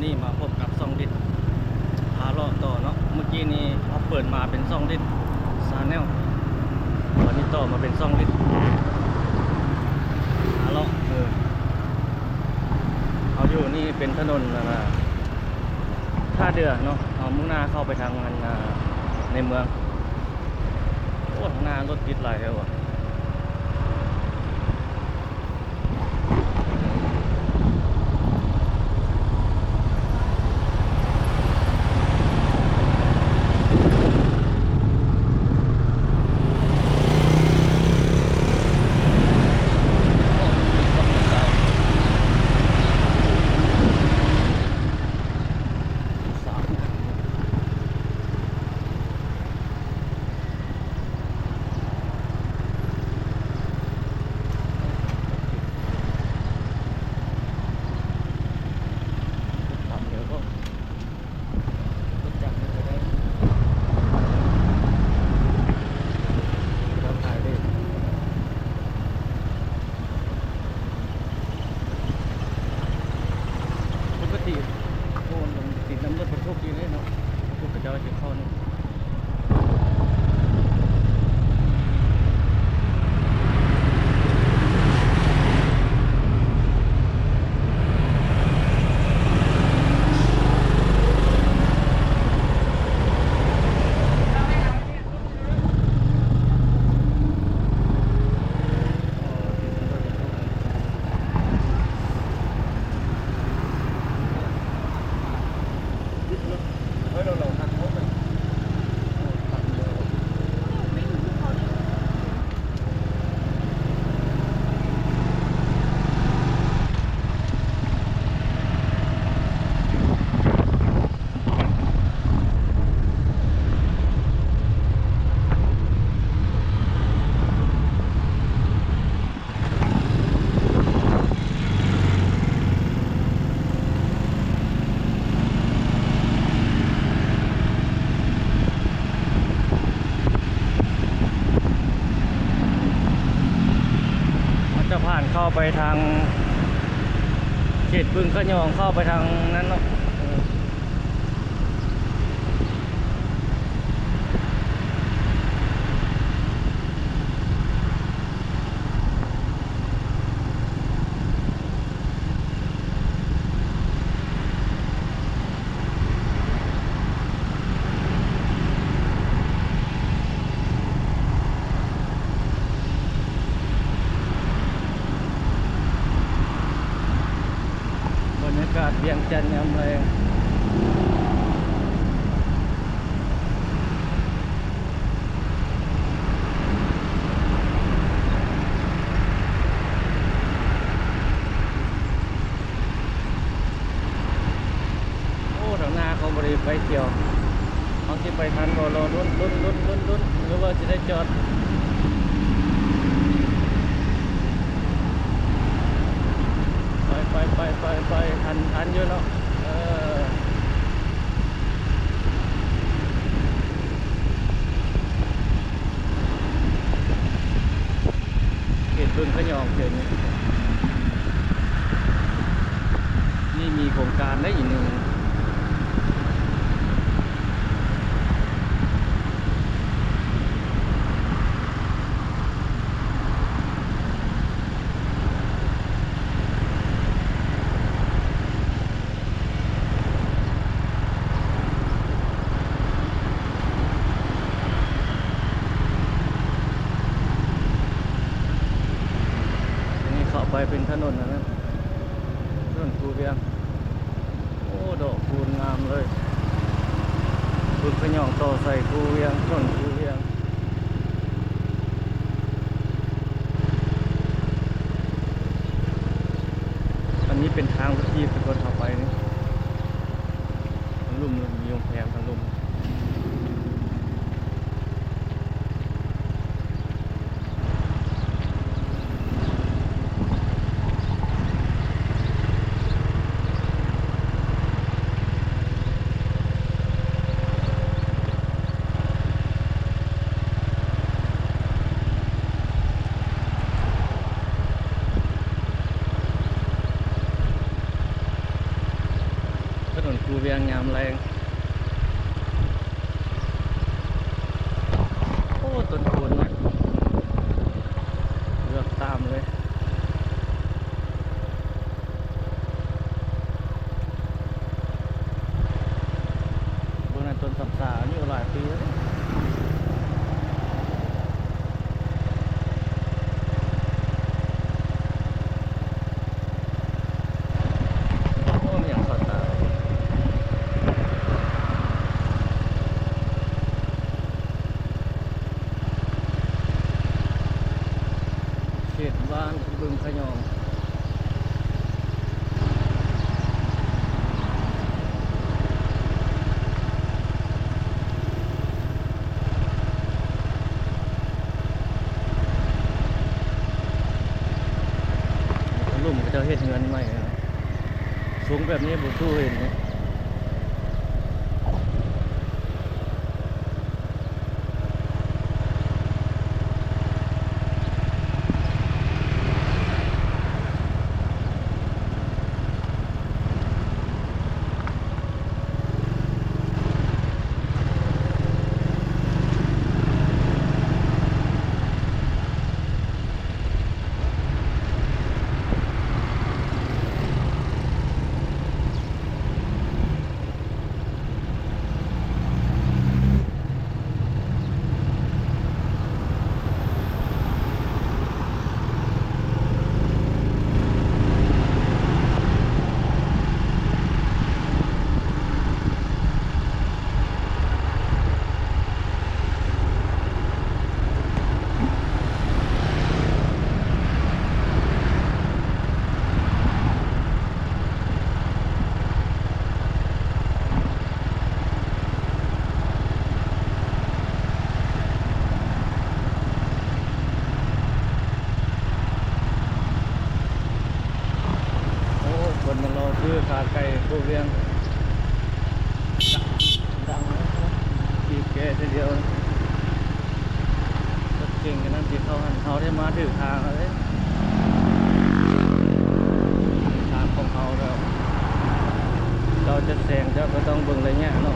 ນີ້ມາພົບກັບຊ່ອງດິດພາເລາະຕໍ່ເນາະ. ເມື່ອກີ້ນີ້ເຮົາເປີດມາເປັນຊ່ອງດິດ Channel ບັດນີ້ຕໍ່ມາເປັນຊ່ອງດິດພາເລາະ. ເອີ ເຮົາຢູ່ນີ້ເປັນຖະໜົນ ອັນນ່າ ທ່າເດື່ອເນາະ, ເຮົາມຸ່ງໜ້າເຂົ້າໄປທາງ ອັນນ່າ ໃນເມືອງ. ໂອ້ ທາງໜ້າລົດຕິດຫຼາຍແທ້ຫວາ. ປົກກະຕິ ໂອ້ ມັນຕິດນຳລົດບັນທຸກຢູ່ເດ້ເນາະ, ບັນທຸກເຂົາເຈົ້າຊິເຂົ້ານຳ. ມັນຈະຜ່ານເຂົ້າໄປທາງເຂດບຶງຂະຫຍອງ ເຂົ້າໄປທາງນັ້ນເນາະ. ເອີ. ບັນຍາກາດວຽງຈັນຍາມແລງ. ໂອ້ ທາງໜ້າເຂົາບໍ່ໄດ້ໄຟຂຽວ, ເຮົາຊິໄປທັນບໍ່? ລໍລຸ້ນ ລຸ້ນ ລຸ້ນ ລຸ້ນ ລຸ້ນ ຫຼືວ່າຊິໄດ້ຈອດ? ໄປ ໄປ ໄປ ໄປ ໄປ ທັນ ທັນຢູ່ເນາະ. ເອີ. ເຂດບຶງຂະຫຍອງເຂດນີ້ ນີ້ມີໂຄງການໄດ້ອີກໜຶ່ງ. ອັນນີ້ເຂົ້າໄປເປັນຖະໜົນອັນນັ້ນ ຖະໜົນຄູວຽງ. ໂອ້ ດອກຄູນງາມເລີຍ, ບຶງຂະຫຍອງຕໍ່ໃສ່ຄູວຽງ, ຖະໜົນຄູວຽງ. ອັນນີ້ເປັນທາງລົດຖີບ ທຸກຄົນ, ເຂົ້າໄປນີ້ ທາງລຸ່ມ ມີໂຮງແຮມທາງລຸ່ມ. ພູວຽງຍາມແລງ. ໂອ້ ຕົ້ນໂພນເນາະ ເກືອບຕາມເລີຍ. ເບິ່ງນັ້ນ ຕົ້ນສຳສາ ອາຍຸຫຼາຍປີແລ້ວ. ໂອ້ ມີຫຍັງເຂົ້າຕາ. ເຂດບ້ານບຶງຂະຫຍອງ. ລຸ່ມເຂົາເຈົ້າເຮັດເຮືອນໃໝ່ເນາະ ຊົງແບບນີ້ບໍ່ສູ້ເຫັນເນາະ. ໂອ້ ຄົນມາລໍຊື້ຂາໄກ່ພູວຽງ ດັງ ບີບແກທີດຽວ. ລົດເກັ່ງຄັນນັ້ນຊິເຂົ້າຫັ້ນ ເຮົາໄດ້ມາຖືກທາງແລ້ວເດ້. ທາງຂອງເຮົາແລ້ວ ເຈົ້າຈະແຊງ ເຈົ້າກໍຕ້ອງເບິ່ງໄລຍະເນາະ.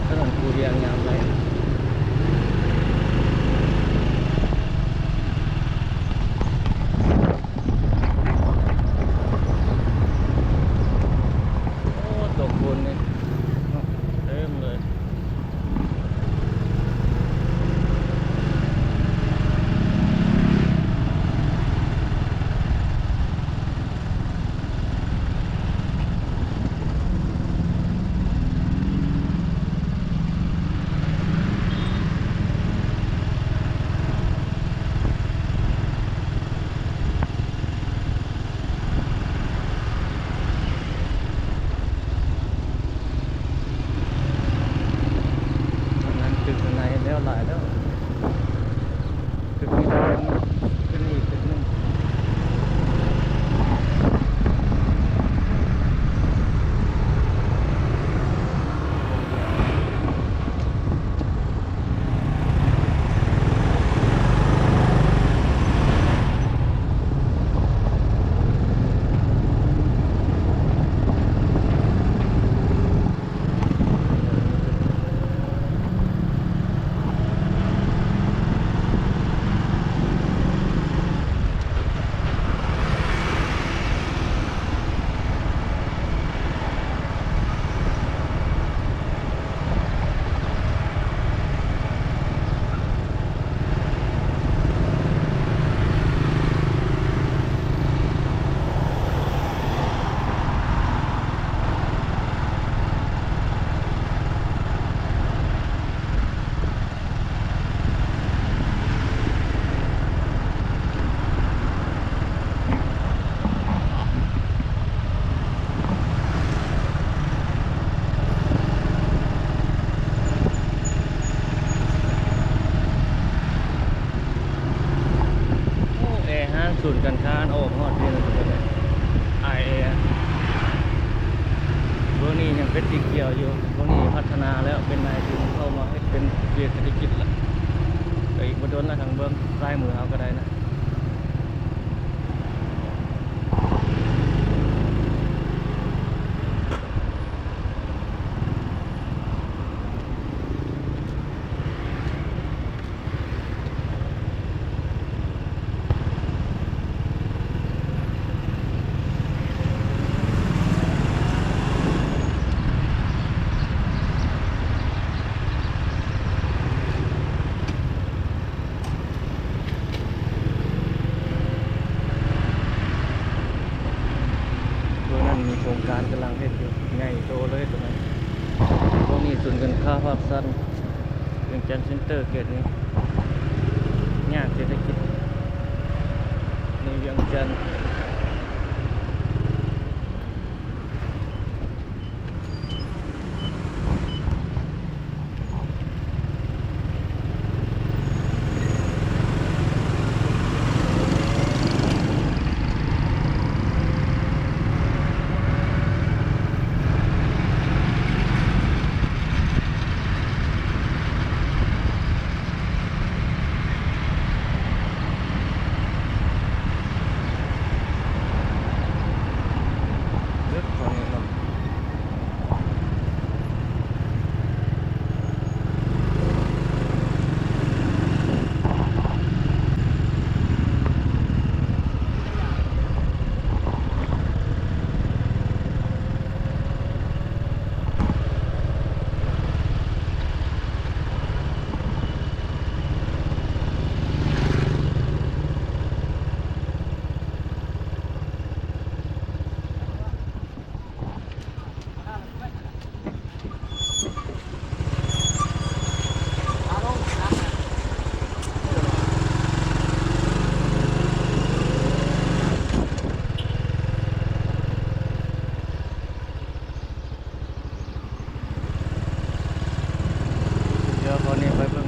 ຖະໜົນພູວຽງຍາມແລງ. ໂອ້ ຕົກຝົນນີ້ເນາະ ເຕັມເລີຍ. ທາງນັ້ນຕຶກທາງໃນແລ້ວຫຼາຍແລ້ວ. ຕຶກນີ້ກໍເປັນ ເປັນອີກຕຶກໜຶ່ງ. ໂ ສູນການຄ້າອອກຮອດເດ້ ເບິ່ງນີ້ຍັງເປັນສີຂຽວຢູ່. ພວກນີ້ພັດທະນາແລ້ວ ເປັນໄອທີ ເຂົ້າມາເຮັດເປັນເວກເສດຖະກິດລະ ກໍອີກບໍ່ດົນລະ ທາງເບິ່ງຊ້າຍມືເຮົາກໍໄດ້ນະ. ໂຕນັ້ນມີໂຄງການກຳລັງເຮັດຢູ່ ໃຫຍ່ໂຕເລີຍໂຕນັ້ນ. ພວກນີ້ສູນການຄ້າພາກສັ້ນ ວຽງຈັນເຊັນເຕີ ເຂດນີ້ ຍ່ານເສດຖະກິດໃນວຽງຈັນ. ດຽວຕອນນີ້ໄປເບິ່ງ